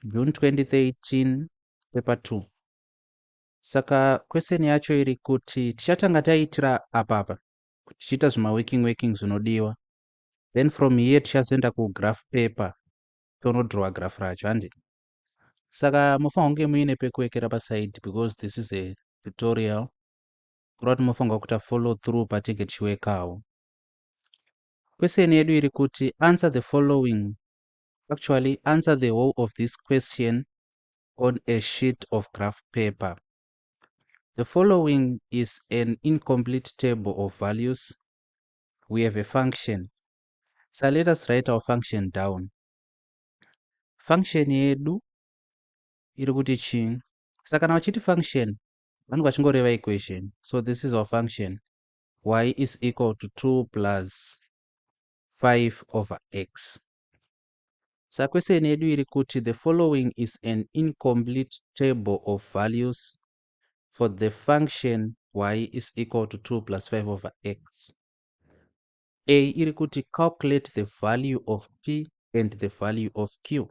June 2013, paper 2. Saka question yacho iri kuti tichatanga taitira apapa, tichiita zvimaworking working zvinodiwa. Then from here tichazoenda kugraph paper, tonodrowa graph racho, handi? Saka mufanira kunge muine pekuwekera paside because this is a tutorial, kureva kuti mufanirwa kuita follow through patinge tichiwekawo. Question yedu iri kuti answer the following, actually answer the whole of this question on a sheet of graph paper. The following is an incomplete table of values. We have a function, so let us write our function down. Function yedu iri kuti chii? Saka kana vachiti function, vanenge vachingoreva equation. So this is our function, y is equal to 2 plus 5 over x. Saka question yedu iri kuti the following is an incomplete table of values for the function y is equal to 2 plus 5 over x. A iri kuti calculate the value of p and the value of q.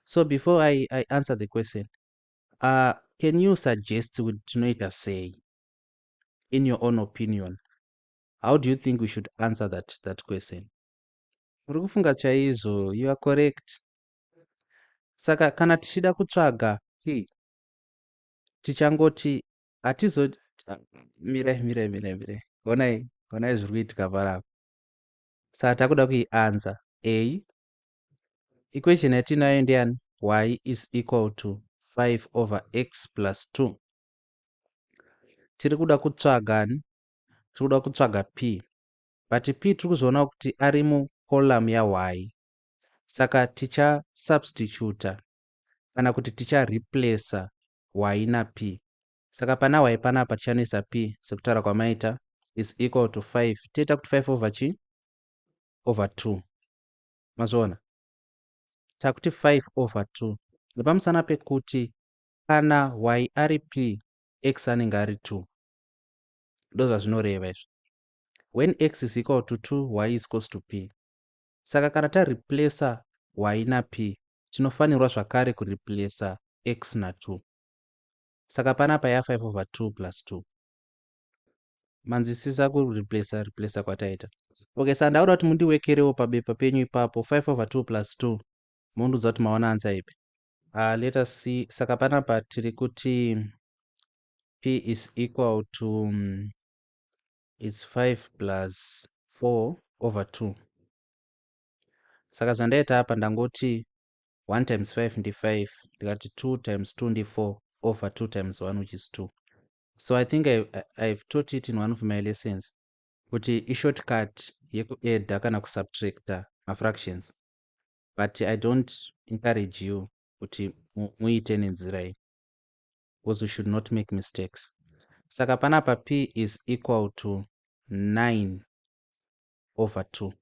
So before I answer the question, can you suggest kuti tinoita sei? In your own opinion, how do you think we should answer that question? Uri kufunga chaizvo, you are correct. Saka kana tichida kutsvaga p, tichangoti hatizo, mirai, mirai, mirai, mirai. Honai, honai zviri kuitika panapa. Saka takuda kuianswer a equation yatinayo ndeyani? Y is equal to 5 over x plus 2. Tiri kuda kutsvaga ni? Tiri kuda kutsvaga p, but p tiri kuzoona kuti ari mucolumn yay, saka tichasubstituta kana kuti tichareplaca y nap. Saka pana y panapa tichanoisa p, sekutaura kwamaita, is equal to 5. Toita kuti 5 over chi? Over 2. Mazviona? Takuti 5 over 2 nepamusana pekuti kana y ari p, x anenge ari 2. Ndo zvazvinoreva izvo. When x is equal to 2, y is equals to p. Saka kana tareplaca y nap, tinofanirwa zvakare kureplaca x na2. Saka panapa ya5 over 2 plus 2. Manzwisisa kureplaca replaca kwataita? Okay, saka ndakuda kuti mundiwekerewo pabepa penyu ipapo 5 over 2 plus 2, mundiudza kuti maona answer ipi. Let us see. Saka panapa tiri kuti p is equal to it's 5 plus 4 over 2. Saka zvandaita apa, ndangoti 1 times 5 ndi5, ndikati 2 times 2 ndi4, over 2 times 1, which is 2. So I think I've taught it in one of my lessons kuti ishortcut yekuadda kana kusubtracta mafractions, but I don't encourage you kuti muite nenzira iyi because we should not make mistakes. Saka panapa p is equal to 9 over 2.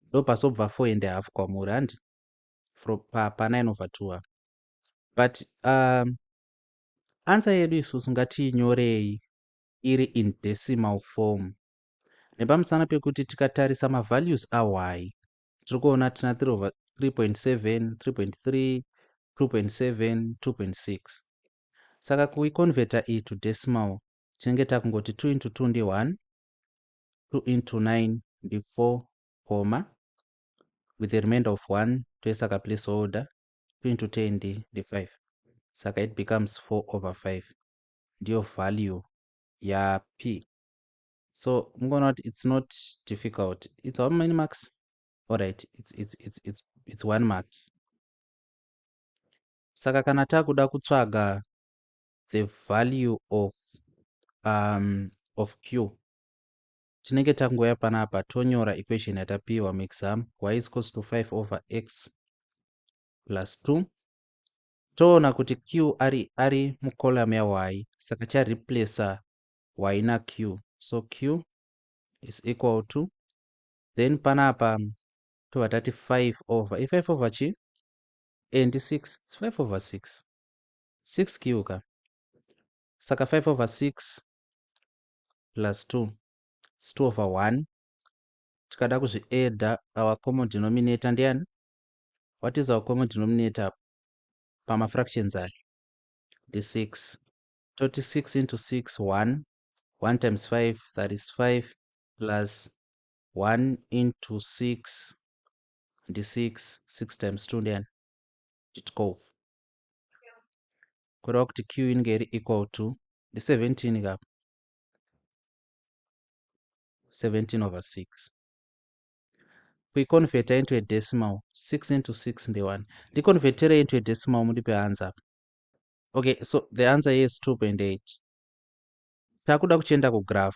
Ndo pasobva 4 and half kwamuri, handi? Pa 9 over 2 apa. But answer yedu isusu ngatiinyorei iri in decimal form, nepamusana pekuti tikatarisa mavalues ay, tiri kuona tina 3 over 3.7, 3.3, 2.7, 2.6. Saka kuiconverta iyi to decimal, tinenge takungoti 2 into 2 ndi 1, 2 into 9 ndi 4, comma, with a remainder of 1, toisa ka placeholder. 2 into 10 ndi 5. Saka it becomes 4 over 5, ndiyo value ya p. So mungoona kuti it's not difficult. It's how many marks? Alright, it's one mark. Saka kana takuda kutsvaga the value of q, tinenge tangoya panapa, tonyora equation yatapiwa muexam, y is equals to 5 over x plus 2. Toona kuti q ari mucolumn yay, saka chareplaca y na q. So q is equal to, then panapa tobva tati 5 over i5 over chi? And 6, it's 5 over 6, 6 q ka. Saka 5 over 6 plus 2, it's 2 over 1. Tikada kuzviadda, our common denominator ndiani? What is our common denominator? Pamafractions aya ndi6. Toti 6 into 6, 1. 1 times 5, that is 5, plus 1 into 6 ndi6. 6 times 2 ndiyani? Ndi12. Kureva kuti q inenge iri equal to ndi17 kapa, 17 over 6. Kuiconverta into a decimal, 6 into 6 nde1. Ndiconvertere into a decimal, mundipe answer apa. Okay, so the answer is 2.8. Takuda kuchienda kugraph.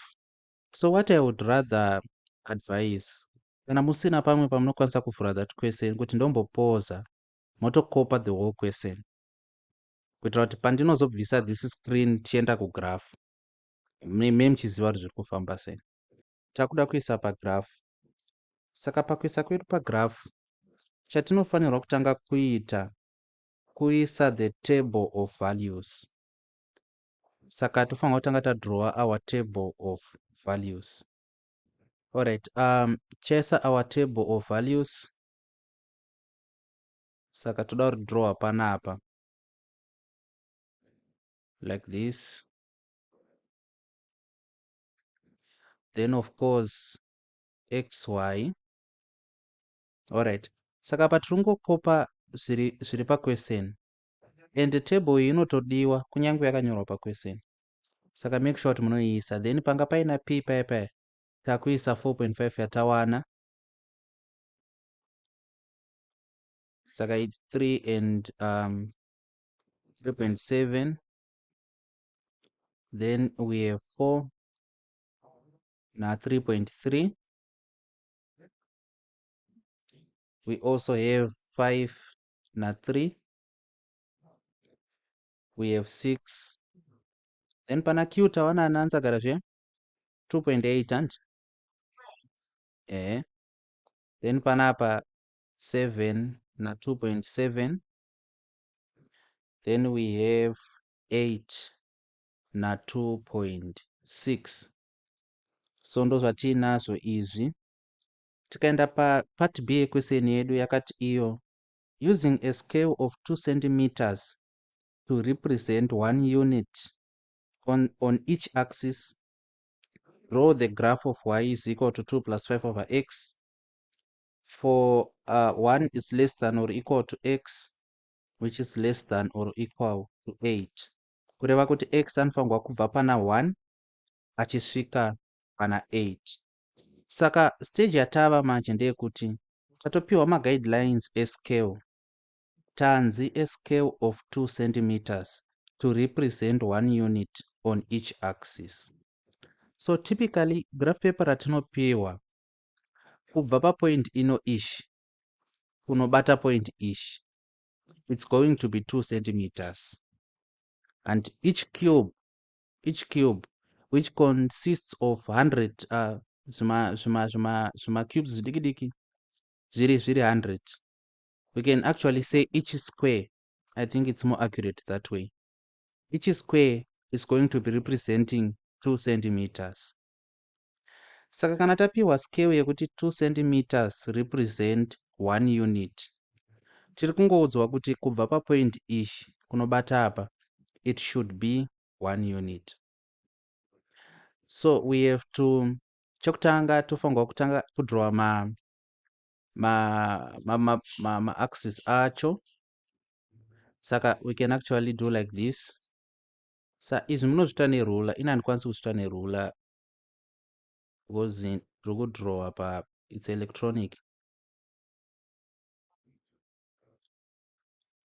So what I would rather advise, kana musina pamwe pamunokwanisa kuvhura that question, kuti ndombopoza, motokopa the whole question, kuitira kuti pandinozobvisa this screen tichienda kugraph, me muchiziva kuti zviri kufamba sei. Takuda kuisa pagraph. Saka pakuisa kwedu pagraph, chatinofanirwa kutanga kuita kuisa the table of values. Saka tofanirwa kutanga tadrowa our table of values. Alright, chaisa our table of values. Saka toda kudrowa panapa like this. Then of course xy. Alright, saka patiringokopa zviri paquestion, and table iyi inotodiwa kunyange yakanyorwa paquestion, saka make sure kuti munoiisa. Then panga paina p paya paya, takuisa 4.5 yatawana. Saka 3 and 3.7, then we have 4 na 3.3. We also have 5 na 3. We have 6. Then pana q tawana ana answer gara zve 2.8 and then panapa 7 na 2.7. Then we have 8 na 2.6. So ndozvatiinazvo izvi. Tikaenda papart B yequestion yedu, yakati iyo using a scale of 2 centimeters to represent 1 unit on each axis, draw the graph of y is equal to 2 plus 5 over x for 1 is less than or equal to x, which is less than or equal to 8. Kureva kuti x anofanirwa kubva pana 1 achisvika pana 8. Saka stage yatava manje ndeyekuti tatopiwa maguidelines escale. Tanzi a scale of 2 centimeters to represent 1 unit on each axis. So typically graph paper ratinopiwa, kubva papoint ino ishi kunobata point ishi, it's going to be 2 centimeters, and each cube, which consists of 100 zvima cubes zvidiki diki zviri 100. We can actually say each square. I think it's more accurate that way. Each square is going to be representing 2 centimeters. Saka kana tapiwa scale yekuti 2 centimeters represent 1 unit, tiri kungoudzwa kuti kubva papoint ishi kunobata apa, it should be 1 unit. So we have to, chekutanga tofanirwa kutanga kudrowa ma axis acho. Saka we can actually do like this. Sa izvi munozviita nerula. Ini handikwanisi kuzviita nerula because ndiri kudrowa pa, it's electronic.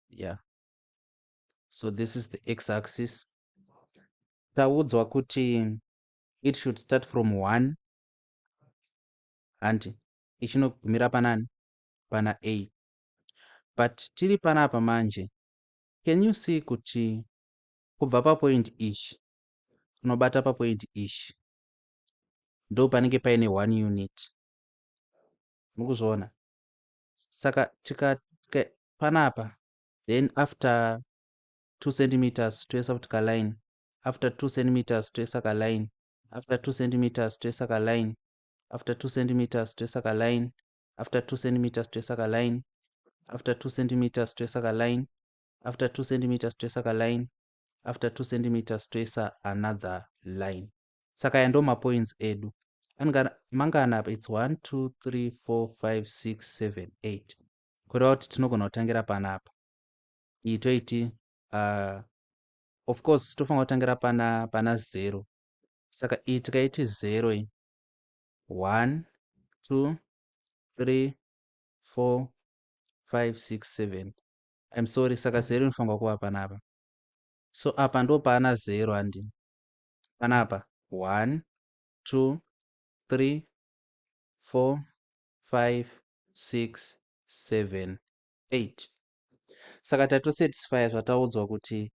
Yeah, so this is the x axis. Taudzwa kuti it should start from 1 and ichinogumira panani? Pana 8. But tiri panapa manje, can you see kuti kubva papoint ishi kunobata papoint ishi ndo panenge paine 1 unit? Mukuzviona? Saka tika panapa, then after 2 centimeters toisa kuti kaline, after 2 centimeters toisa kaline, after 2 centimeters toisa kaline, after 2 centimeters toisa kaline, after 2 centimeters toisa kaline, after 2 centimeters toisa kaline, After 2 centimeters toisa kaline, after 2 centimeters toisa another line. Saka aya ndo mapoints edu. Mangana apa? It's 1, 2, 3, 4, 5, 6, 7, 8. Kureva kuti tinogona kutangira panapa. Iyi toiti, of course tofanira kutangira pana 0. Saka iyi tikaiti 0 iyi, 1, 2, 3, 4, 5, 6, 7. I'm sorry, saka 0 inofanirwa kuva panapa. So apa ndo paana 0, handi? Panapa 1, 2, 3, 4, 5, 6, 7, 8. Saka tatosatisfya zvataudzwa kuti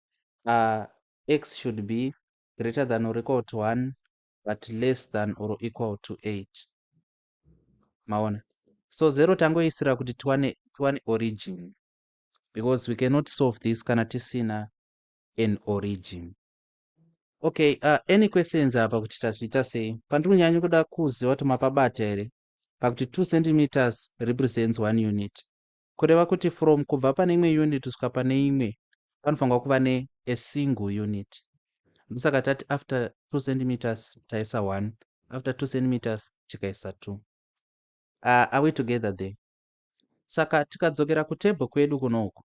x should be greater than or equal to 1 but less than or equal to 8. Maona? So 0 tangoisira kuti tiwane origin, because we cannot solve this kana tisina an origin. Okay, any questions apa kuti tazviita sei? Pandiri kunyanya kuda kuziva kuti mapabata here pakuti 2 centimeters represents 1 unit, kureva kuti from kubva pane imwe unit kusvika pane imwe panofanirwa kuva nea single unit. Ndosaka tati after 2 centimeters taisa 1, after 2 centimeters tikaisa 2. Are we together there? Saka tikadzokera kutable kwedu kunoku,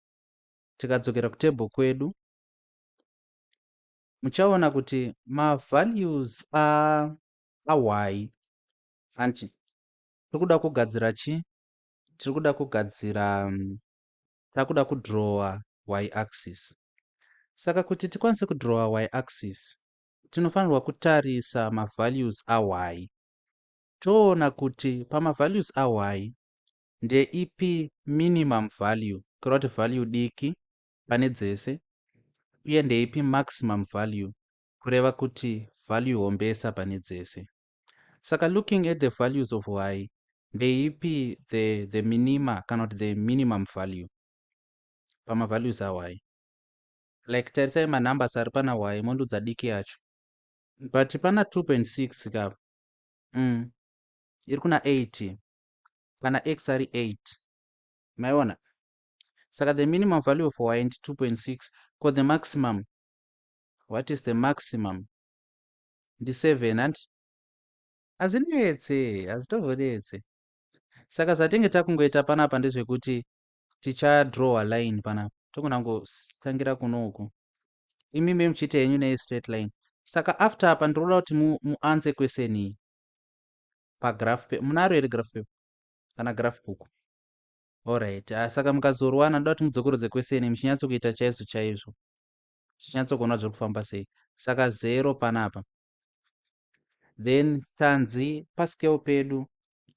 tikadzokera kutable kwedu, muchaona kuti mavalues ay, anti tiri kuda kugadzira chi? Tiri kuda kugadzira, takuda kudrowa y axis. Saka kuti tikwanise kudrowa y axis, tinofanirwa kutarisa mavalues ay, toona kuti pamavalues ay ndeipi minimum value, kureva kuti value diki pane dzese, uye ndeipi maximum value, kureva kuti value hombesa pane dzese. Saka looking at the values of y, ndeipi the minima kana kuti the minimum value pamavalues ay? Like, tarisai manumbers ari pana y, mondoudza diki yacho. But pana 2.6 kapa, iri kuna 80 kana x ari 8. Maiona? Saka the minimum value of y ndi 2.6. Ko the maximum, what is the maximum? Ndi 7, handi? Hazvinetse, hazvitombonetse. Saka zvatinge takungoita panapa ndezvekuti tichadrowa line panapa, togona kungotangira kunoku, imimi muchiita henyu nestraight line. Saka after apa ndinoda kuti muanswer question iyi pagraph. Munaro here graph paper kana graph book? Alright, saka mukazorwana, ndoda kuti mudzokorodze question muchinyatsokuita chaizvo chaizvo, tichinyatsokuona zviri kufamba sei. Saka 0 panapa, then tanzi pascale pedu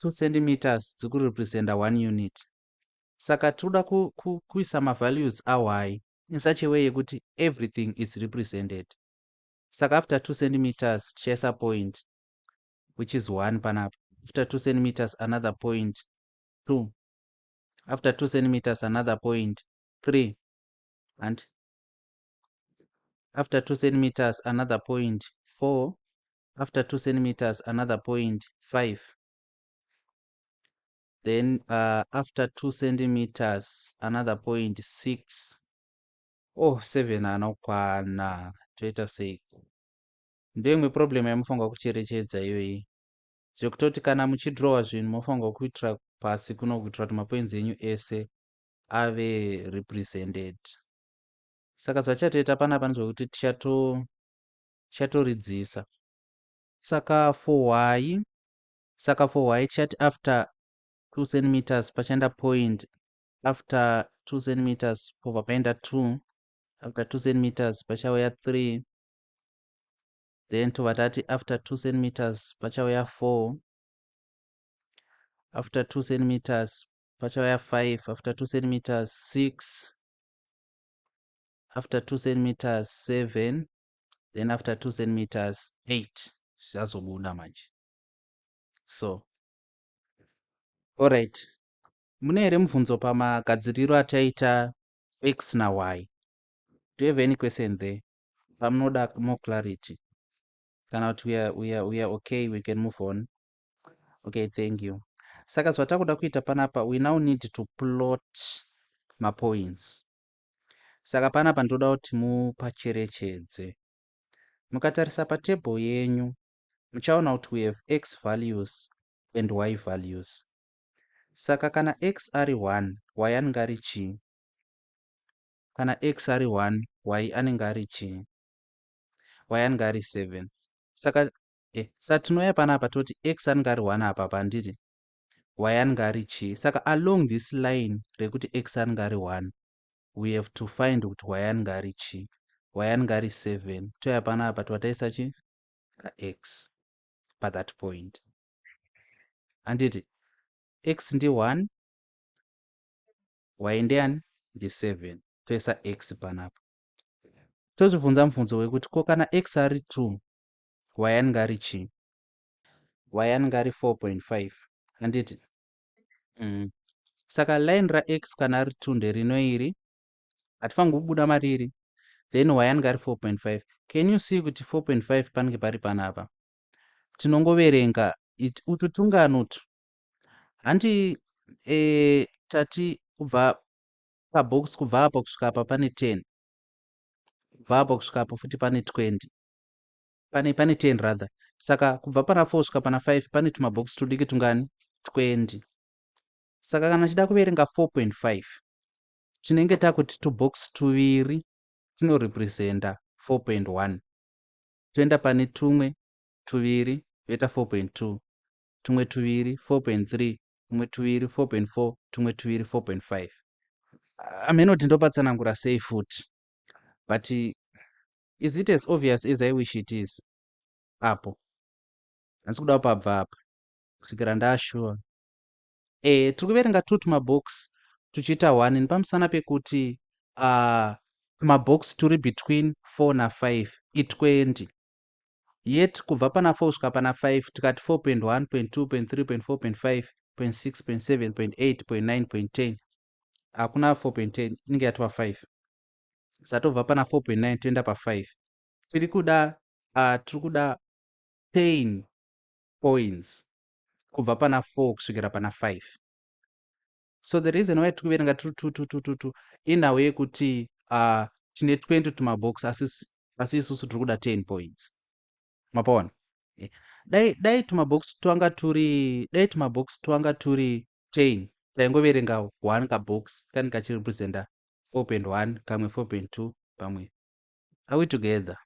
2 centimeters dziri kurepresenta 1 unit. Saka tinoda kuisa mavalues ay in such a way yekuti everything is represented. Saka after 2 centimeters tichaisa point, which is 1 panapa. After 2 centimeters, another point, 2. After 2 centimeters, another point, 3. And after 2 centimeters, another point, 4. After 2 centimeters, another point, 5. Then after 2 centimeters, another point, 6. Oh, 7 anokwana. Toita sei? Ndoimwe problem yamufanirwa kucherechedza iyoyi, zvekutoti kana muchidrowa zvinhu mofanirwa kuitira pasi kuno, kuitira kuti mapoints enyu ese ave represented. Saka zvachatoita panapa ndezvekuti tichatoridzisa. Saka for y tichati after 2 centimeters pachaenda point, after 2 centimeters pobva paenda 2, after 2 centimeters pachauya 3, then tobva tati after 2 centimeters pachauya 4, after 2 centimeters pachauya 5, after 2 centimeters 6, after 2 centimeters 7, then after 2 centimeters 8. Zvazobuda manje. So alright, mune here mubvunzo pamagadziriro ataita x na y? Do you have any question there pamunoda more clarity, kana kuti we are okay, we can move on? Okay, thank you. Saka zvatakuda kuita panapa, we now need to plot mapoints. Saka panapa ndoda kuti mupacherechedze. Mukatarisa patable yenyu, muchaona kuti we have x values and y values. Saka kana x ari 1, y anenge ari chii? Kana x ari 1, y anenge ari chii? Y anenge ari 7. Saka saka tinouya panapa toti x anenge ari 1 apa pandiri, y anenge ari chii? Saka along this line rekuti x anenge ari 1, we have to find kuti y anenge ari chii. Y anenge ari 7. Touya panapa, twataisa chi ka-x pathat point, handiti? X ndi 1, y ndiani? Ndi7. Toisa x panapa. Tozvibvunza mubvunzo wekuti, ko kana x ari 2, y anenge ari chii? Y anenge ari 4.5, handiti? Saka line rax kana ari 2 nderino iri, hatifaniri kubuda mariri. Then y anenge ari 4.5. Can you see kuti 4.5 panenge pari panapa? Tinongoverenga utu tungano utu, handi? Tati kubva pabox, kubva apa kusvika apa pane 10, kubva apa kusvika apa futi pane 20, pane 10 rather. Saka kubva pana 4 kusvika pana 5 pane tumabox tudiki tungani? 20. Saka kana chida kuverenga 4.5, tinenge takuti tubox tuviri tinorepresenta 4.1, toenda pane tumwe tuviri yoita 4.2, tumwe tuviri 4.3, tumwe tuviri 4.4, tumwe tuviri 4.5. Hameno kuti ndopatsanangura sei futi, but is it as obvious as I wish it is? Apo handisi kuda pabva apa kusvikira ndasure. Tiri kuverenga tu tumabox tuchiita 1 nepamusana pekuti tumabox turi between 4 na5 i20. Yet kubva pana 4 kusvika pana 5, tikati 4.1, 2, 3, 4.5, 6, 7, 8, 9, 10, hakuna 4.10, inenge yatova 5. Satobva pana 4.9 toenda pa5. Tiri kuda 10 points kubva pana 4 kusvikira pana 5. So the reason why tiri kuverenga tiri 2 2 2 2 2 inhau yekuti tine 20 tumabox, asi isusu tiri kuda 10 points. Mapaona? Dai tumabox twanga turi 10, taingoverenga 1 kabox kanenge kachirepresenta 4.1, kamwe 4.2, pamwe. Are we together?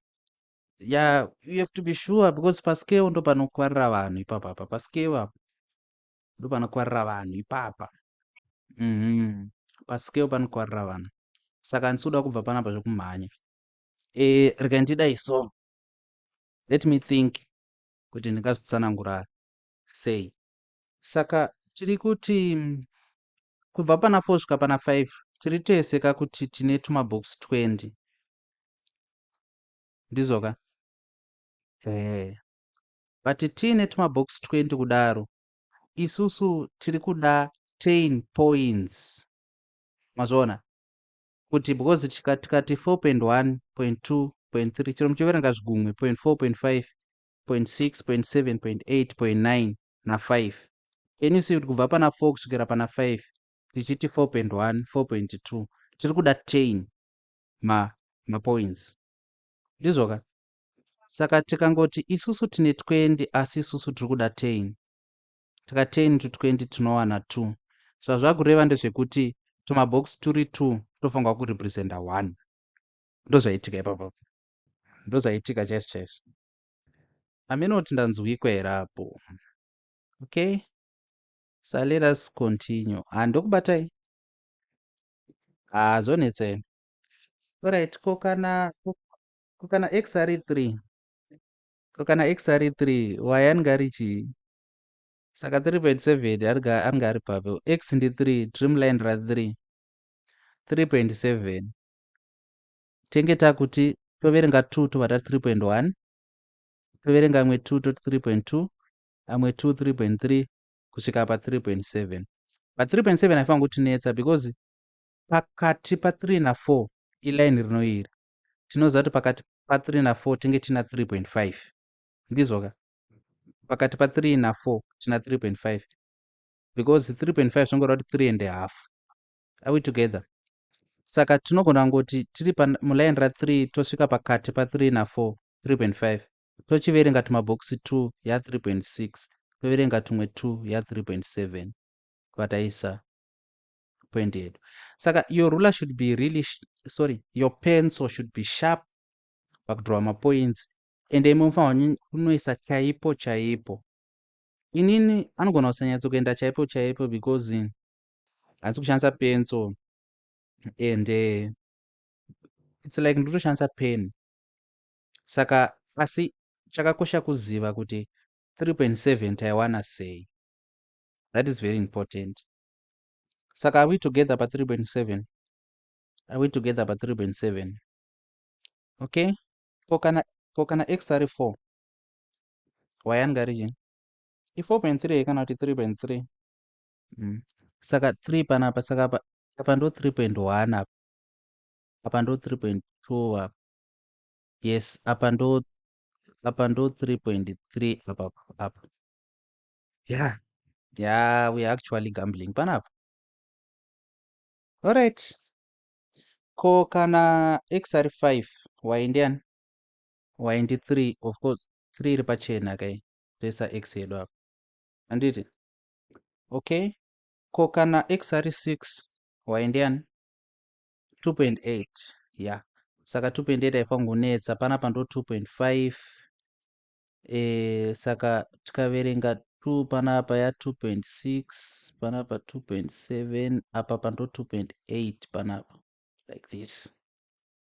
Yeah, you have to be sure, because pascale ndo panokwarira vanhu ipapapa. Pascale apa ndo panokwarira vanhu ipapa. Pascale panokwarira vanhu. Saka handisi kuda kubva panapa zvekumhanya. Rega ndidai. So let me think kuti ndingazvitsanangura sei. Saka tiri kuti kubva pana 4 kusvika pana 5, tiri teseka kuti tine tumabox 20, ndizvoka? But tiine tumabox 20 kudaro, isusu tiri kuda 10 points. Mazviona kuti because tikati 4.1, 2, 3, chero muchiverenga zvigumwe, 4.5, 6, 7, 8, 9 na5, can you see kuti kubva pana 4 kusvikira pana 5, tichiti 4.1, 4.2, tiri kuda 10 mapoints, ndizvoka? Saka tikangoti isusu tine 20, asi isusu tiri kuda 10, tika 10 to 20 tinowana 2. Zvazvakureva ndezvekuti tumabox turi 2 tofanirwa kurepresenta 1. Ndozvaitika ipapo, ndozvaitika chaizvo chaizvo. Hameno kuti ndanzwikwa here apo. Okay, so let us continue. Handokubatai, hazvonetsa. Alright, ko kana x ari 3? Ko kana x ari 3, y anenge ari chii? Saka 3.7 anenge ari papo. X ndi 3, tiri muline ra3, 3.7. Tenge takuti toverenga 2, tobva ta 3.1, toverenga amwe 2, toti 3.2, amwe 2, 3.3, kusvika pa3.7. Pa3.7 haifanira kutinetsa, because pakati pa3 na4 iline rino iri. Tinoziva kuti pakati pa3 na4 tinge tina 3.5, ndizvoka? Pakati pa3 na4 tina 3.5, because 3.5 zvongoreva kuti 3 and a half. Are we together? Saka Saka tinogona kungoti tiri muline ra3 tosvika pakati pa3 na4, 3.5, tochiverenga tumabhokisi 2 ya3.6, toverenga tumwe 2 ya3.7, vataisa point yedu. Saka your ruler should be really sorry, your pencil should be sharp pakudrawa mapoints, ende imi mufanira kunoisa chaipo chaipo. Inini anogona kusanyatsokuenda chaipo chaipo because handisi kushandisa pencil and it's like ndotoshandisa pen. Saka asi chakakosha kuziva kuti 3.7 taiwana sei. That is very important. Saka are we together pa 3.7? Are we together pa 3.7? Okay, ko kana x ari 4, y anga ari chii? I4.3 kana kuti 3.3? Saka 3 panapa, saka apa ndo 3.1, apa ndo 3.2 apa. Yes, apa ndo 3.3 apa. Yeah, we are actually gambling panapa. Alright, ko kana x ari 5, y ndiani? Y ndi 3, of course. 3 iri pachena kai, toisa x yedu apa, handiti? Okay, ko kana x ari 6, y ndiani? 2.8. Yeah, saka 2.8 haifaniri kunetsa panapa, ndo 2.5. Saka tikaverenga 2 panapa ya2.6, panapa 2.7, apa pando 2.8 panapa, like this.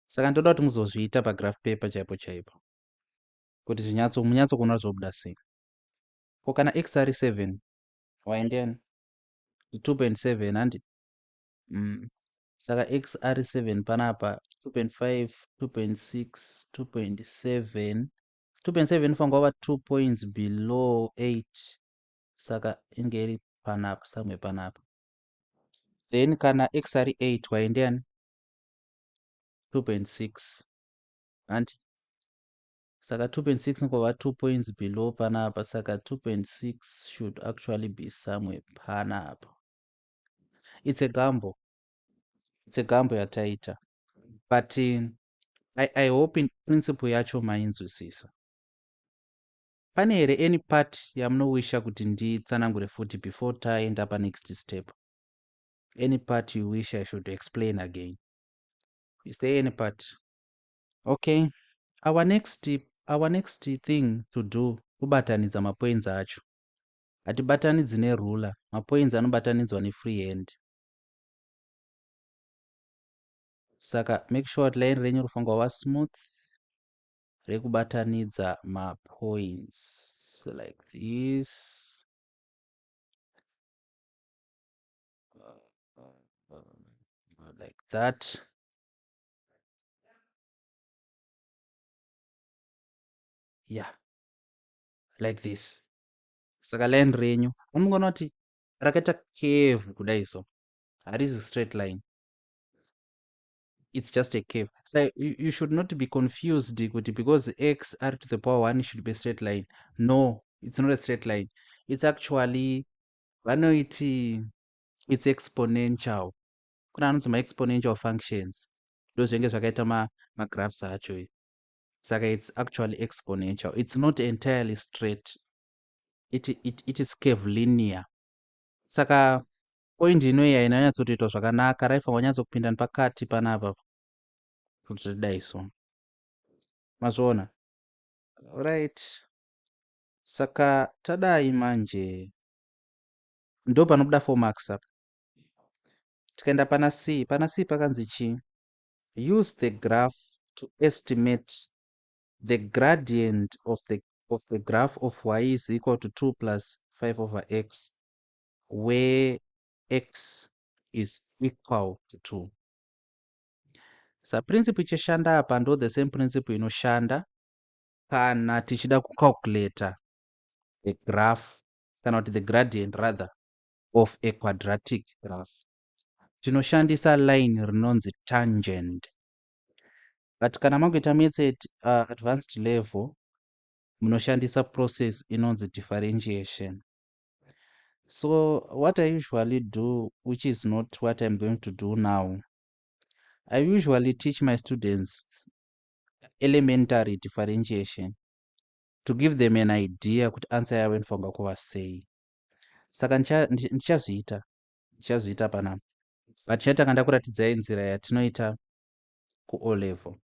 Saka ndoda kuti muzozviita pagraph paper chaipo chaipo kuti zvinyatso munyatsokuona zvobuda sei. Ko kana x ari 7, y ndiani? 2.7, handi? Saka x ari 7 panapa, 2.5, 2.6, 2.7. 2.7 inofanirwa kuva 2 points below 8, saka inge iri panapa, somewhere panapa. Then kana x ari 8, y ndiani? 2.6, handi? Saka 2.6 ingova 2 points below panapa, saka 2.6 should actually be somewhere panapa. It's a gamble, it's a gamble yataita, but I hope in principle yacho mainzwisisa. Pane here any part yamunowisha kuti nditsanangure futi before taenda panext step? Any part you wish I should explain again? Is there any part? Okay, our next thing to do kubatanidza mapoints acho. Hatibatanidzi neruler, mapoints anobatanidzwa nefree hand. Saka make sure kuti line renyu rifanirwa kuva smooth rekubatanidza mapoints like this, like that. Yeah, like this. Saka line renyu unogona kuti rakaita curve kudai, so harizi straight line, it's just a curve. So you should not be confused kuti because x r to the power 1 should be a straight line. No, it's not a straight line. It's actually, vanoiti it's exponential. Kuna anonzi maexponential functions, ndo zvinenge zvakaita magraphs acho. Saka it's actually exponential, it's not entirely straight, it is curve linear. Saka point inoyi haina kunyatsotoitwa zvakanaka, raifanwa kunyatsokupinda nepakati panapa kuti tidai so. Mazviona? Right, saka tadai manje, ndo panobuda 4 marks apa. Tikaenda pana C, pana C pakanzi chii? Use the graph to estimate the gradient of the graph of y is equal to 2 plus 5 over x where x is equal to 2. Sa principle ichishanda apa ndo the same principle inoshanda kana tichida kucalculata the graph, kana kuti the gradient rather, of a quadratic graph. Tinoshandisa line rinonzi tangent, but kana makuita maths at advanced level, munoshandisa process inonzi differentiation. So what I usually do, which is not what I'm going to do now, I usually teach my students elementary differentiation to give them an idea kuti answer yavo inofanirwa kuva sei. Saka ndichazviita, ndichazviita panapa, but chatanga ndakuratidzai nzira yatinoita kuO level.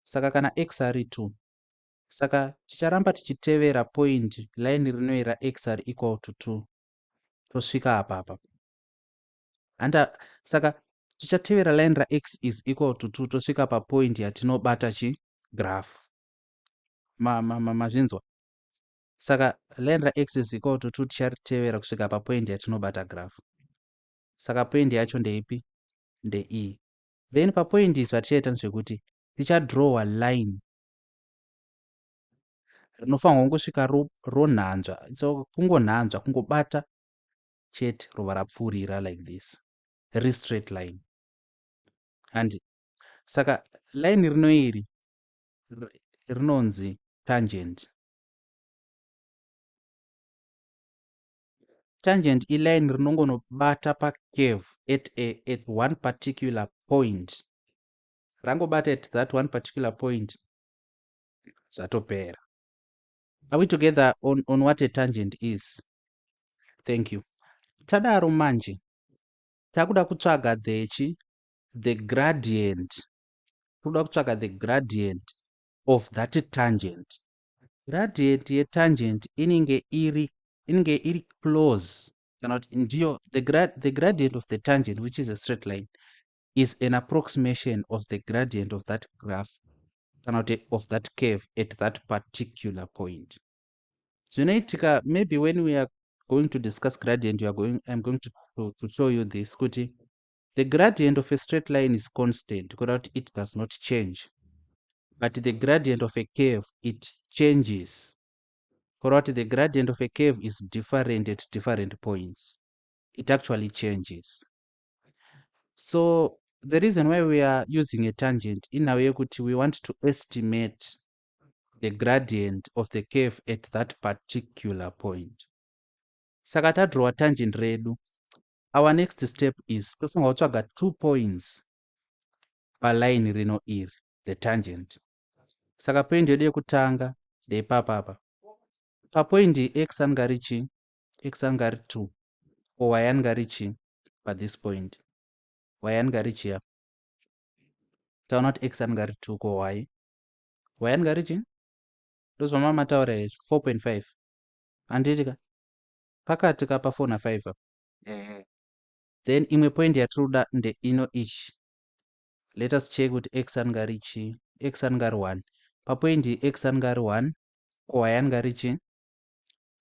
Saka kana x ari 2, saka ticharamba tichitevera point line rinoera x ari equal to 2, tosvika apapa. Anda saka tichatevera line rax is equal to 2, tosvika papoint yatinobata chi graph. Mazvinzwa? Saka line rax is equal to 2 ticharitevera kusvika papoint yatinobata graph. Saka point yacho ndeipi? Ndeiyi. Then papoint izvi zvatichaita ndezvekuti tichadrowa line rinofanirwa kungosvika ronhanzva, so kungonhanzva, kungobata chete, robva rapfuurira like this, riri straight line, handi? Saka line rino iri rinonzi tangent. Tangent iline rinongonobata pacurve at one particular point. Rangobata at that one particular point, zvatopera. Are we together on what a tangent is? Thank you. Tadaro manje takuda kutsvaga the chi, the gradient. Toda kutsvaga the gradient of that tangent. Gradient yetangent inenge iri close, kana kuti ndiyo the gradient of the tangent, which is a straight line, is an approximation of the gradient of that graph, kana kuti of that curve at that particular point. Zvinoitika, maybe when we are going to discuss gradient, you are going I'm going to show you this, kuti the gradient of a straight line is constant, kuda kuti it does not change, but the gradient of a curve, it changes, kureva kuti the gradient of a curve is different at different points. It actually changes. So the reason why we are using a tangent inhau yekuti we want to estimate the gradient of the curve at that particular point. Saka tadrowa tangent redu, our next step is tofanira kutsvaga two points paline rino iri, the tangent. Saka point yedu yekutanga ndeipapapa. Papoint x anenge ari chi? X anenge ari 2, or y anenge ari chi? Pathis point y anenge ari chiya? Taona kuti x anenge ari 2, ko y anenge ari chi? Ndozvamama mataura here? 4.5, handiti ka? Pakati ka pa 4 na5 apa. Then imwe point yatiri kuda ndeino ichi. Let us check kuti x anenge ari chi. X anenge ari 1. Papoint iyi x anenge ari 1, ko y anenge ari chi?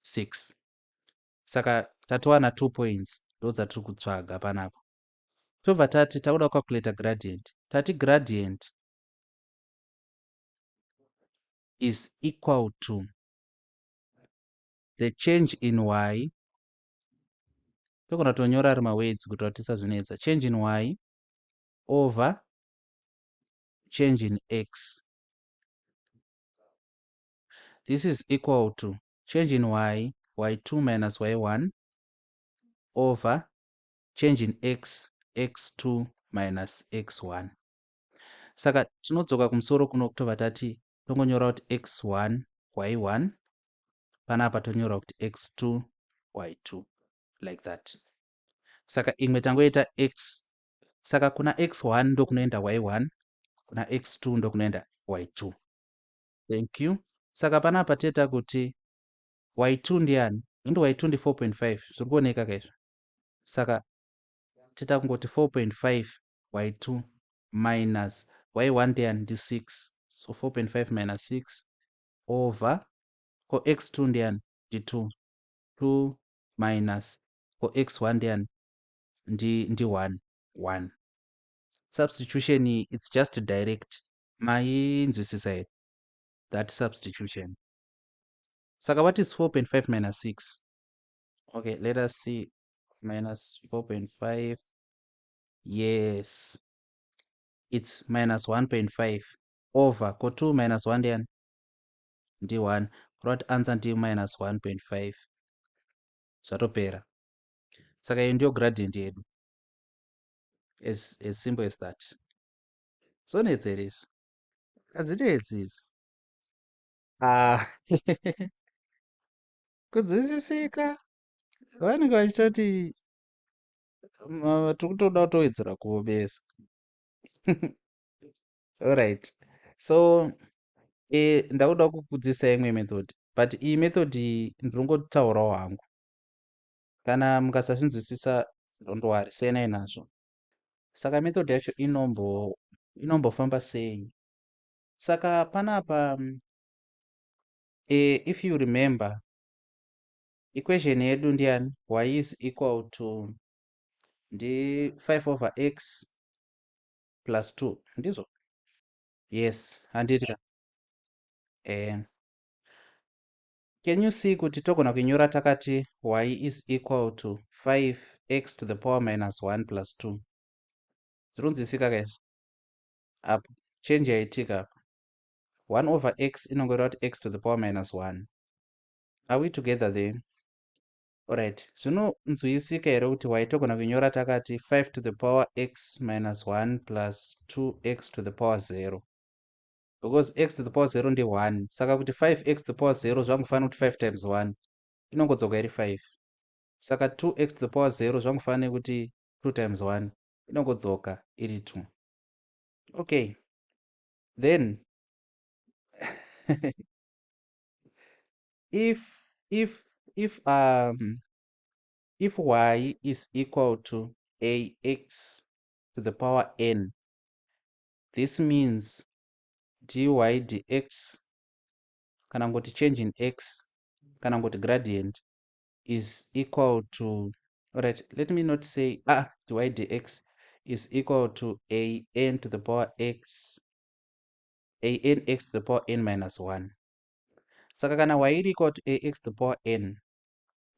6. Saka tatowana 2 points, ndo dzatiri kutsvaga panapa. Tobva tati takuda kucalculata gradient. Tati gradient is equal to the change in y. Togona kutonyora ari mawords kuti tisazvinetsa. Change in y over change in x. This is equal to change in y, y2 minus y1, over change in x, x2 minus x1. Saka tinodzoka kumusoro kuno, kutobva tati tongonyora kuti x1 y1, panapa tonyora kuti x2 y2, like that. Saka imwe tangoita x. Saka kuna x1 ndokunoenda y1, kuna x2 ndokunoenda y2. Thank you. Saka panapa toita kuti y2 ndiani? Indi y2 ndi 4.5, zviri kuoneka kaizvo. Saka toita kungoti 4.5 y2 minus y1 ndiani? Ndi 6. So 4.5 minus 6 over, ko x2 ndiani? Ndi 2. 2 minus, ko x1 ndiani? Ndi 1, 1. Substitution, it's just direct. Mainzwisisa here that substitution? Saka what is 4.5 minus 6? Okay, let us see. Minus 4.5, yes, it's minus 1.5 over, ko 2 minus 1 ndiani? Ndi 1. Kureva kuti answer ndi minus 1.5. Zvatopera. Saka iyo ndiyo gradient yedu, as simple as that. Zvonetsa here izvi? Hazvinetsi izvi. Ah, kunzwisisika. Vanenge vachitoti tiri kutoda kutowedzera kuomesa. Alright, so ndakuda kukudzidzisai imwe method, but iyi method iyi ndinongotaurawo hangu. Kana mukasazvinzwisisa, don't worry, siyanai nazvo. Saka method yacho inombofamba sei? Saka panapa, if you remember, equation yedu ndiani? Y is equal to ndi 5 over x plus 2, ndizvo? Yes, handiti ka? Can you see kuti togona kuinyora takati y is equal to 5x to the power minus 1 plus 2? Zviri kunzwisika kaizvi? Apo change yaitika apa, 1 over x inongoreva kuti x to the power minus 1. Are we together there? Alright, zvinonzwisika here kuti y togona kuinyora takati 5 to the power x minus 1 plus 2x to the power 0? Because x to the power 0 ndi1, saka kuti 5x to the power 0 zvangofanira kuti 5 times 1 inongodzoka iri 5. Saka 2x to the power 0 zvangofanira kuti 2 times 1 inongodzoka iri 2. Okay, then if y is equal to ax to the power n, this means dy dx, kana ngoti change in x, kana ngoti gradient is equal to, alright, let me not say, ah, dy dx is equal to a n to the power x, a n x to the power n minus 1. Saka kana y iri equal to ax to the power n,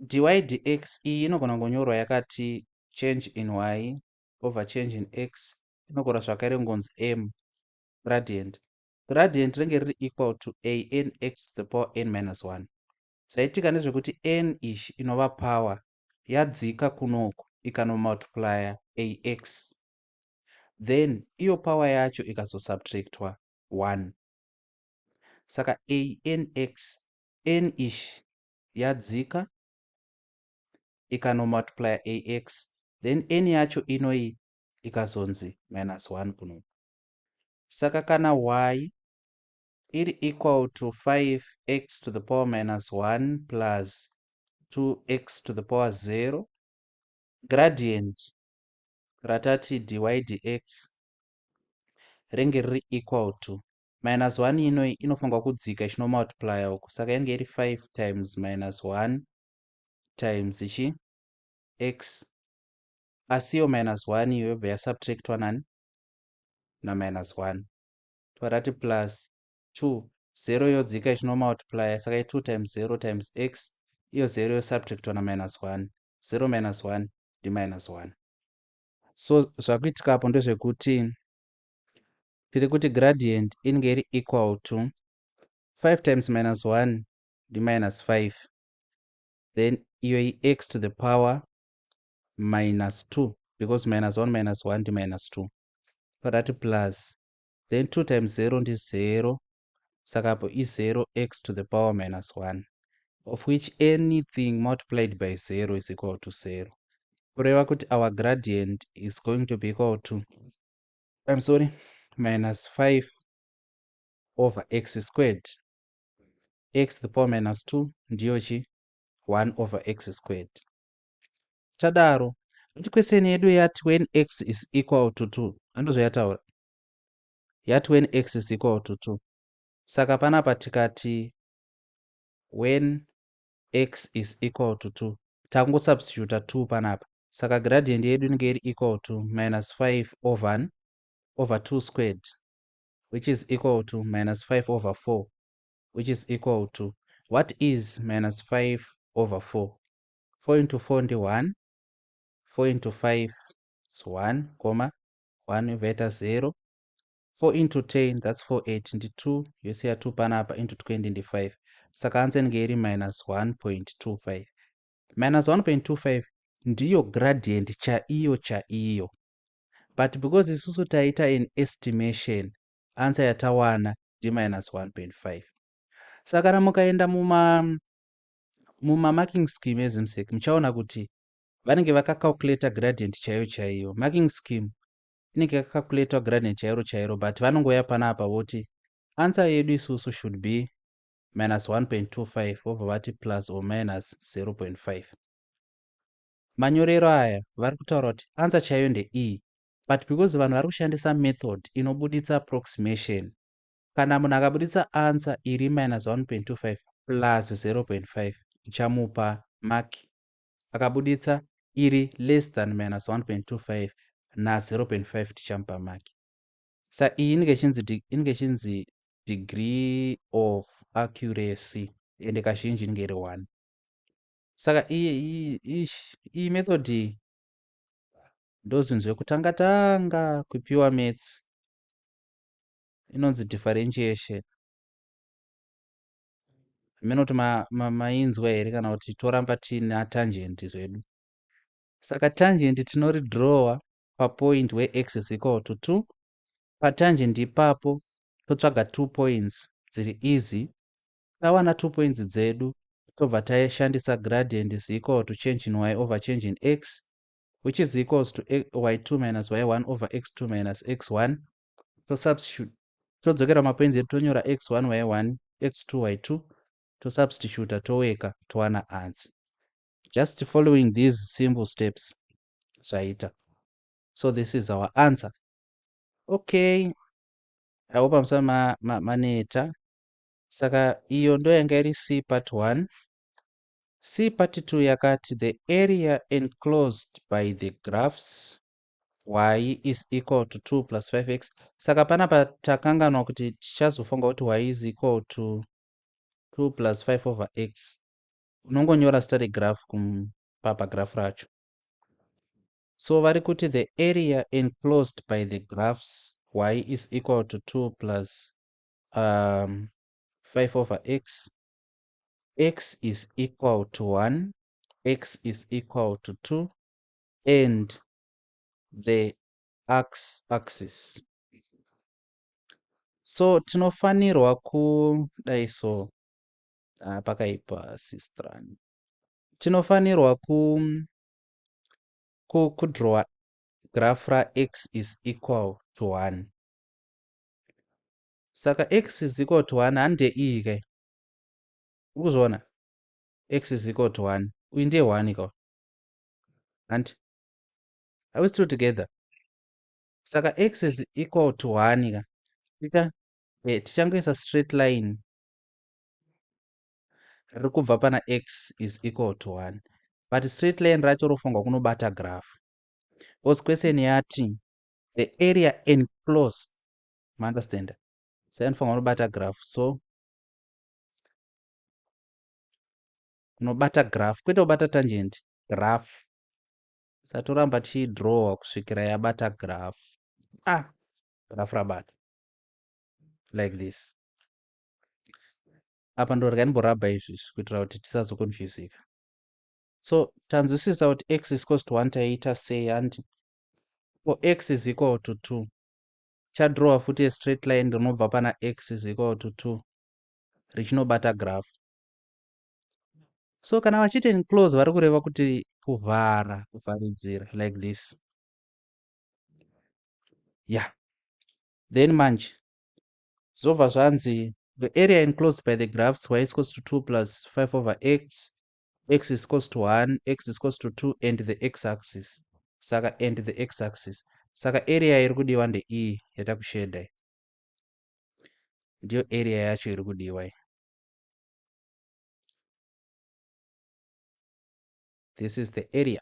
dy dx iyi inogona kungonyorwa yakati change in y over change in x, inogona zvakare kungonzi m gradient. Gradient ringe riri equal to a n x to the power n minus 1. Zvaitika ndezvekuti n ishi inova power yadzika kunoku ikanomultiplya ax, then iyo power yacho ikazosubtractwa 1. Saka a nx, n ishi yadzika ikanomultiplya ax, then n yacho inoi ikazonzi minus 1 kunoku. Saka kana y iri equal to 5x to the power minus 1 plus 2x to the power 0, gradient ratati dy dx ringe riri equal to minus 1 inoi inofanirwa kudzika ichinomultiplya uku, saka inge iri 5 times minus 1 times chi x, asi iyo minus 1 iyo yobva yasubtractwa nani? Naminus 1. Twarati plus 2, 0 yodzika ichinomultiplya, saka i2 times 0 times x, iyo 0 yosubtractwa naminus 1. 0 minus 1 ndiminus 1. So zvakuitika apo ndezvekuti tiri kuti gradient inenge iri equal to 5 times minus 1 ndiminus 5, then iyo i-x to the power minus 2, because minus 1 minus 1 ndiminus 2. Parati plus, then 2 times 0 ndi0, saka apo i0 x to the power minus 1, of which anything multiplied by 0 is equal to 0. Kureva kuti our gradient is going to be equal to, I'm sorry, minus 5 over x squared. X to the power minus 2 ndiyo chi 1 over x squared. Tadaro kuti question yedu yati when x is equal to 2, andozvayataura, yati when x is equal to 2. Saka panapa tikati when x is equal to 2, tangosubstituta 2 panapa, saka gradient yedu inenge iri equal to minus 5 over 2 squared, which is equal to minus 5 over 4, which is equal to, what is minus 5 over 4? 4 into 4 ndi 1, 4 into 5 is 1 comma 1 yovaita 0. 4 into 10, that's 4 8 ndi 2, yosiya 2 panapa, into 20 ndi 5. Saka answer inenge iri minus 1.25. Minus 1.25 ndiyo gradient chaiyo chaiyo. But because isusu taita an estimation, answer yatawana ndi minus 1.5. Saka kana mukaenda muma marking scheme eZimsec, muchaona kuti vanenge vakacalculata gradient chaiyo chaiyo. Marking scheme inenge yakacalculatwa gradient chairo chairo, but vanongouya panapa voti answer yedu isusu should be minus 1.25, vobva vati plus or minus 0.5. Manyorero aya vari kutaura kuti answer chaiyo ndeiyi, but because vanhu vari kushandisa method inobuditsa approximation, kana munhu akabuditsa answer iri minus 1.25 plus 0.5, tichamupa mark. Akabuditsa iri less than minus 1.25 na 0.5, tichamupa mark. Sa iyi inenge ichinzi degree of accuracy, ende kazhinji inenge iri 1. Saka iyi method iyi ndozvinhu zvekutanga tanga kupiwa maths, inonzi differentiation. Hameno kuti mainzwa here kana kuti toramba tiina tangent zvedu. Saka tangent tinoridrowa papoint where x is equal to 2. Patangent ipapo totsvaga 2 points dziri easy. Tawana 2 points dzedu, tobva tashandisa gradient is equal to change in y over change in x, which is equals to y2 minus y1 over x2 minus x1. Tosubstitute, todzokera mapoints edu, tonyora x1 y1 x2 y2, tosubstituta, toweka, towana answer. Just following these simple steps zvaita. So this is our answer. Okay, I hope amusa maneta. Saka iyo ndo yanga iri C part 1. C part 2 yakati the area enclosed by the graphs y is equal to 2 plus 5x. Saka panapa takanganwa kuti tichazofunga kuti y is equal to 2 plus 5 over x. Unongonyora zita regraph pagraph racho. So vari kuti the area enclosed by the graphs y is equal to 2 plus 5 over x, x is equal to 1, x is equal to 2, and the x axis. So tinofanirwa kudai so pakaipa sistran. Tinofanirwa ku kudrowa graph ra x is equal to 1. Saka x is equal to 1 hande iyi kai, uri kuzviona? X is equal to 1, uyu ndiye 1 ka, and are we still together? Saka x is equal to 1 ka, tichangoisa straight line riri kubva pana x is equal to 1, but straight line racho rofunga kunobata graph, because question yati the area enclosed, maunderstand? Saka inofanira kunobata graph, so kunobata graph, kwete kubata tangent, graph. Satoramba tichidrowa kusvikira yabata graph. Graph rabata like this. Apa ndorega ndimborabha izvizvi kuitira kuti tisazoconfusika. So tanzwisisa kuti x is equals to 1 taiita sei, handi? For x is equal to 2, chadrowa futi a straight line rinobva pana x is equal to 2 richinobata graph. So kana vachiti enclose, vari kureva kuti kuvhara, kuvharidzira like this. Yeah, then manje zvobva zvanzi the area enclosed by the graphs y is equals to 2 plus 5 over x, x is equals to 1, x is equals to 2, and the x axis. Saka and the x axis, saka area iri kudiwa ndeiyi yatakushedha, ndiyo area yacho iri kudiwa. This is the area.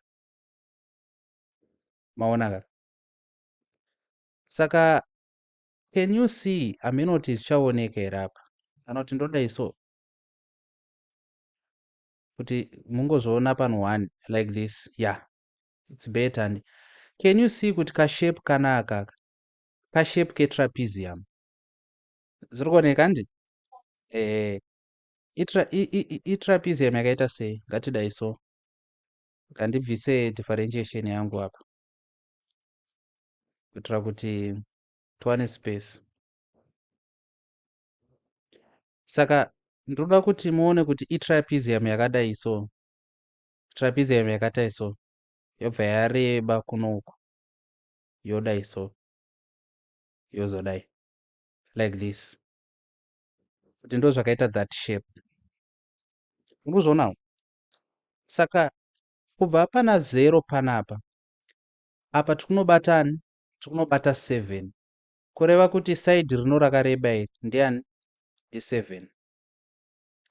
Maona ka? Saka can you see, aminoti zvichaoneka here apa, kana kuti ndodai so kuti mungozviona pano 1 like this? Yeah, it's better. And can you see kuti kashape kanaka, kashape ketrapezium zviri kuoneka handi? Itrapezium yakaita sei? Ngatidai so, ngandibvise differentiation yangu apa. Kuitira kuti tiwane space. Saka ndinoda kuti muone kuti itrapezium yakadai so. Trapezium yakadai so. Yobva yareba kuno uku. Yodai so. Yozodai. Like this. Kuti ndo zvakaita that shape. Urikuzvionawo? Saka kubva pana 0 panapa apa tikunobata ani? Tikunobata 7. Kureva kuti side rino rakareba iri ndiani? Ndi 7.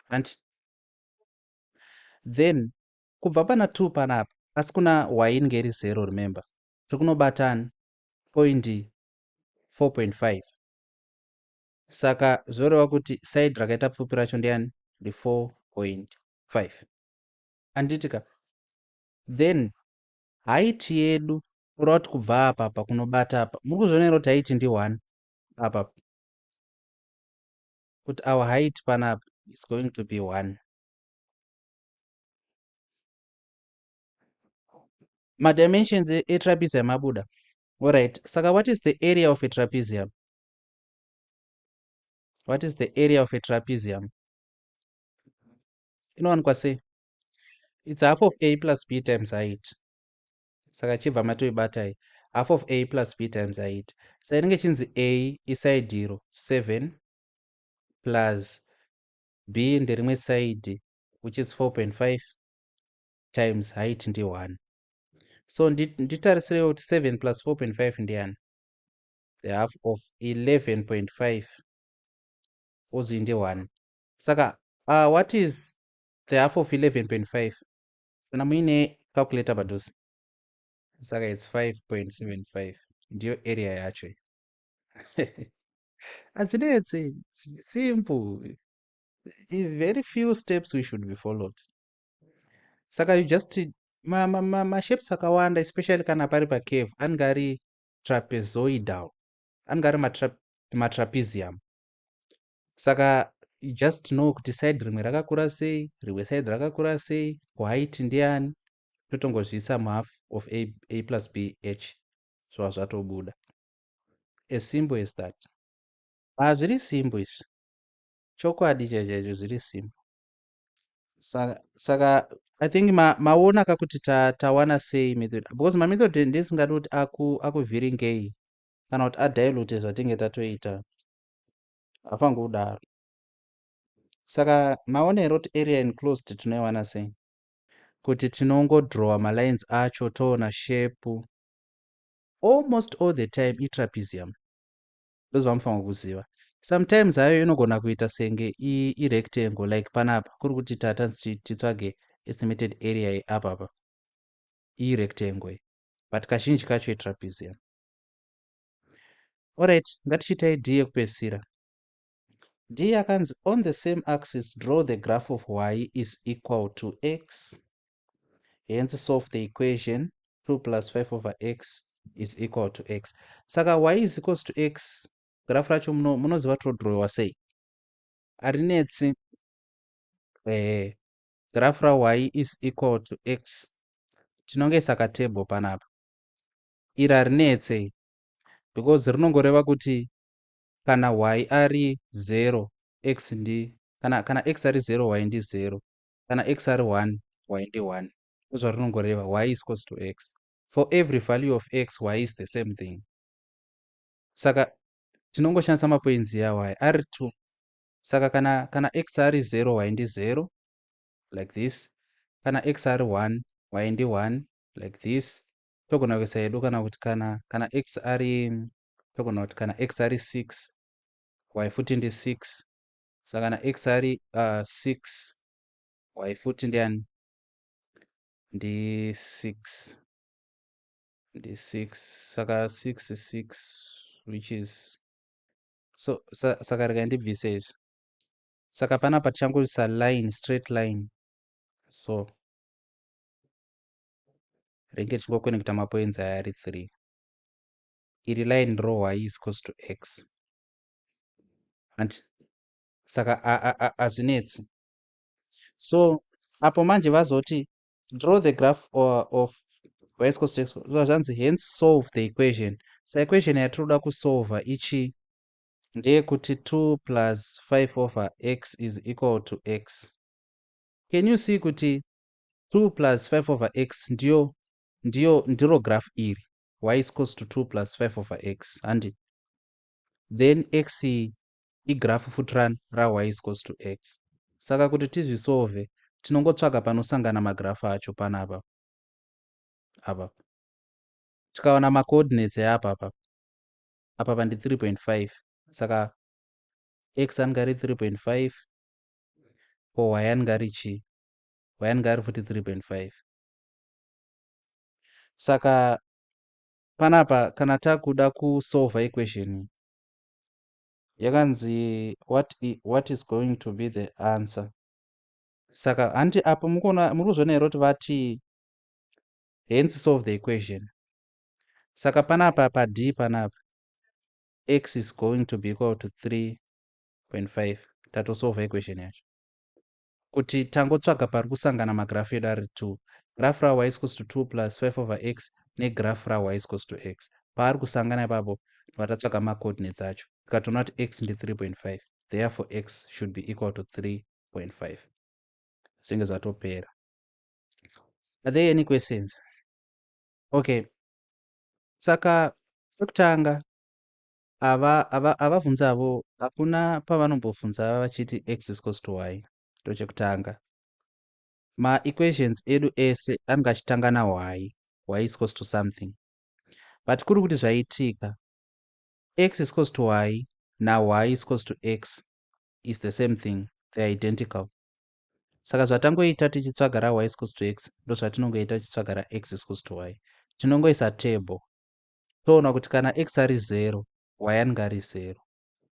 Hanti? Then kubva pana 2 panapa asi kuna y inenge iri 0, remember. Tikunobata ani? Point 4.5. Saka zvoreva kuti side rakaita pfupi racho ndiani? Ndi 4.5. Handiti ka? Then height yedu kureva kuti kubva apa apa kunobata apa. Muri kuzviona here kuti height ndi 1 apa? Kuti our height panapa is going to be 1. Madimensions etrapezium abuda. Alright, saka what is the area of a trapezium? What is the area of a trapezium? Inowanikwa sei? It's half of a plus b times height. Saka chibva matoibatai. Half of a plus b times height. Saka inenge chinzi a iside iro 7 plus b nderimwe side, which is 4.5, times height ndi 1. So nditarisirei kuti 7 plus 4.5 ndiani? The half of 11.5 ozi ndi 1. Saka what is the half of 11.5? Kana muine calculator padhuze. Saka it's 5.75. Ndiyo area yacho. Hazvinetsi, simple. Very few steps we should be followed. Saka you just mashapes ma, ma akawanda, especially kana pari pacurve, anenge ari trapezoidal, anenge ari matrapezium. Saka you just know kuti side rimwe rakakura sei, rimwe side rakakura sei, kuheight ndiani, totongozviisa muhalf of a plus b h, zvova zvatobuda. As simple as that. Hazviri simple izvi, chokwadi chaicho zviri simple. Saka I think maona kakuti tawana sei method, because mamethod ndisingadi kuti akuvhiringei kana kuti adilute zvatinge tatoita, hafangi kudaro. Saka maona here kuti area enclosed tinoiwana sei? Kuti tinongodrowa malines acho, toona shape. Almost all the time itrapezium, ndozvamufanira kuziva. Sometimes hayo inogona kuita senge irectangle, like panapa kuri kuti tatanzi titsvage estimated area yeapapa, irectangle, but kazhinji kacho itrapezium. Alright, ngatichiitai d yekupedzisira. D yakanzi, on the same axis draw the graph of y is equal to x, hence solve the equation 2 plus 5 over x is equal to x. Saka y is equals to x graph racho munoziva todrowa sei? Harinetsi. Graph ra y is equal to x tinongoisa katable panapa. Iri harinetse because rinongoreva kuti kana y ari 0, x ndi kana x ari 0, y ndi 0. Kana x ari 1, y ndi 1. Ndozvarinongoreva y is equals to x. For every value of x, y is the same thing. Saka tinongoshandisa mapoints ya y ari 2. Saka kana x ari 0, y ndi 0, like this. Kana x ari 1, y ndi 1, like this. Togona kuisa hedu kana kuti kana x ari, togona kuti kana x ari 6, y futi ndi 6. Saka kana x ari 6, y futi ndiani? Ndi 6, ndi 6. Saka 6 6, which is so. Saka rega ndibvise izvi. Saka panapa tichangoisa line, straight line, so ringe tichingokonekta mapoints aya ari 3. Iri line ro y is equals to x, hanti? Saka hazvinetsi. So apo manje vazoti draw the graph of y is equals to x, zvanzi hence solve the equation. Sa equation yatinoda kusolva ichi ndeyekuti 2 plus 5 over x is equal to x. Can you see kuti 2 plus 5 over x ndiyo ndiro graph iri, y is equals to 2 plus 5 over x, handi? Then x igraph futi ra y is equals to x. Saka kuti tizvisolve, tinongotsvaga panosangana magrafu acho panapa apa. Tikaona macoordinates eapa apa, apa pandi 3.5, saka x anenge ari 3.5, ko y anenge ari chii? Y anenge ari futi 3.5. Saka panapa kana takuda kusolva equation yakanzi what is going to be the answer? Saka handi apo muri kuzviona here kuti vati hence solve the equation? Saka panapa pad panapa x is going to be equal to 3.5. Tatosolva equation yacho kuti tangotsvaga pari kusangana magrafu edu ari 2, graph ra y is equals to 2 plus 5 over x negraph ra y is equals to x. Paari kusangana ipapo, vatatsvaga macoordinates acho, tikatoona kuti x ndi 3.5. Therefore x should be equal to 3.5. Zvinge zvatopera. Are there any questions? Okay, saka chekutanga havabvunzi havo, hakuna pavanombobvunza vachiti x is equals to y. Ndochekutanga, maequations edu ese anenge achitanga na y, y is equals to something. But kuri kuti zvaitika, x is equals to y na y is equals to x is the same thing, they are identical. Saka zvatangoita tichitsvaga ra y is equals to x, ndo zvatinongoita tichitsvaga ra x is equals to y. Tinongoisa table, toona kuti kana x ari 0, y anenge ari 0;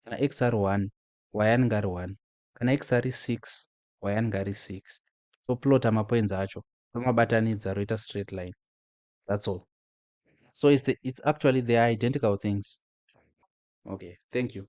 kana x ari 1, y anenge ari 1; kana x ari 6, y anenge ari 6. Toplota mapoints acho, tomabatanidza, roita straight line. That's all. So it's actually, they are identical things. Okay, thank you.